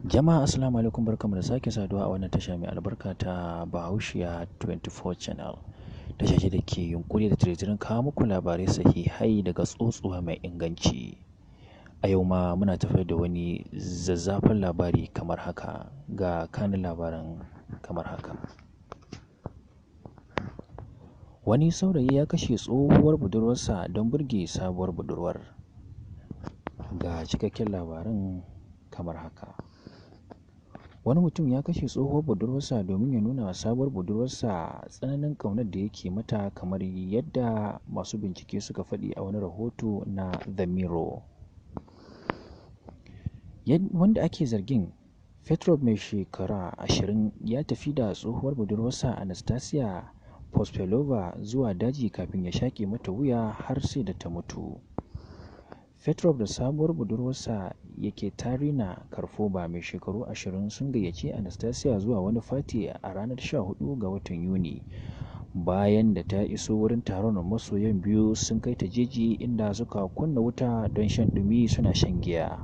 Jama'a, assalamu alaikum, barkamu da sake saduwa a wannan tasha mai albarka ta Bahaushiya 24 Channel. Tasha ce da ke yunƙuri da tirjirin kawo muku labarai sahihai daga tsotsuwa mai inganci. A yau ma muna tafe da wani zazzafan labari kamar haka, ga kanin labaran kamar haka. Wani saurayi ya kashe tsohuwar budurwarsa don burge sabuwar budurwar. Ga cikakken labarin kamar haka. Wani mutum ya kashe tsohuwar budurwarsa domin ya nuna wa sabuwar budurwarsa tsananin ƙaunar da yake mata, kamar yadda masu bincike suka faɗi a wani rahoto na The Mirror. Wanda ake zargin, Petrov, mai shekara 20, ya tafi da tsohuwar budurwarsa Anastasia Pospelova zuwa daji kafin ya shaƙe mata wuya har sai da ta mutu. Petrov da sabuwar budurwarsa Yekaterina Karpova, mai shekaru 20, sun gayyaci Anastasia zuwa wani fati a ranar 14 ga watan Yuni. Bayan da ta iso wurin taron, masoyan biyu sun kai ta jeji inda suka kunna wuta don shan ɗumi suna shan giya.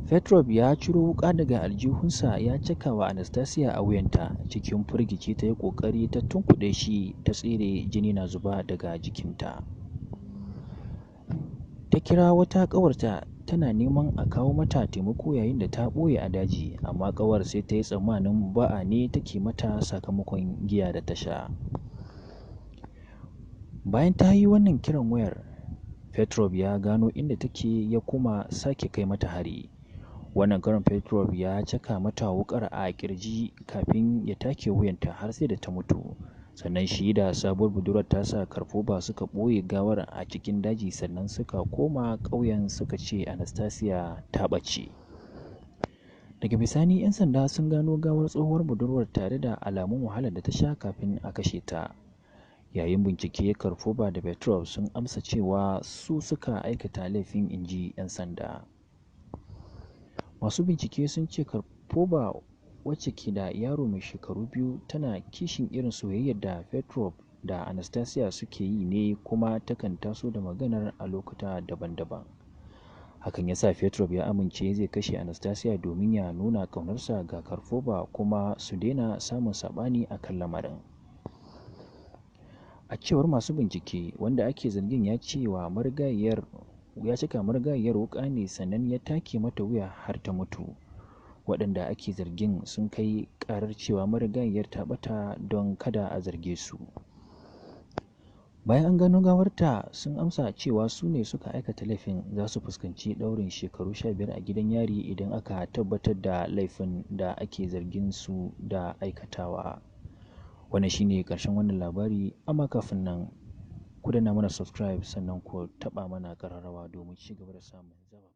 Petrov ya ciro wuƙa daga aljihunsa ya caka wa Anastasia a wuyanta. Cikin firgici ta yi ƙoƙari ta tunkuɗe shi ta tsere, jini na zuba daga jikinta. Ta kira wata ƙawarta tana neman a kawo mata taimako yayin da ta ɓoye a daji, amma ƙawar sai ta yi tsammanin ba'a ne take mata sakamakon giya da ta sha. Bayan ta yi wannan kiran wayar, Petrov ya gano inda take ya kuma sake kai mata hari. Wannan karon Petrov ya caka mata wuƙar a ƙirji kafin ya take wuyanta har sai da ta mutu. Sannan shi da sabuwar budurwar tasa Karpova suka ɓoye gawar a cikin daji, sannan suka koma ƙauyen suka ce Anastasia ta ɓace. Daga bisani 'yan sanda sun gano gawar tsohuwar budurwar tare da alamun wahalar da ta sha kafin a kashe ta. Yayin bincike, Karpova da Petrov sun amsa cewa su suka aikata laifin, inji 'yan sanda. Masu bincike sun ce Karpova, wacce ke da yaro mai shekaru 2, tana kishin irin soyayyar da Petrov da Anastasia suke yi ne, kuma takan taso da maganar a lokuta daban-daban. Hakan ya sa Petrov ya amince zai kashe Anastasia domin ya nuna ƙaunarsa ga Karpova kuma su daina samun saɓani a kan lamarin. A cewar masu bincike, wanda ake zargin ya caka marigayiyar wuƙa ne sannan ya take mata wuya har ta mutu. Waɗanda ake zargin sun kai ƙarar cewa marigayiyar ta ɓata don kada a zarge su. Bayan an gano gawarta, sun amsa cewa su ne suka aikata laifin. Za su fuskanci ɗaurin shekaru 15 a gidan yari idan aka tabbatar da laifin da ake zargin su da aikatawa. Wannan shi ne ƙarshen wannan labari, amma kafin nan ku danna mana subscribe, sannan ku taɓa mana ƙararrawa domin ci gaba da samun zaba.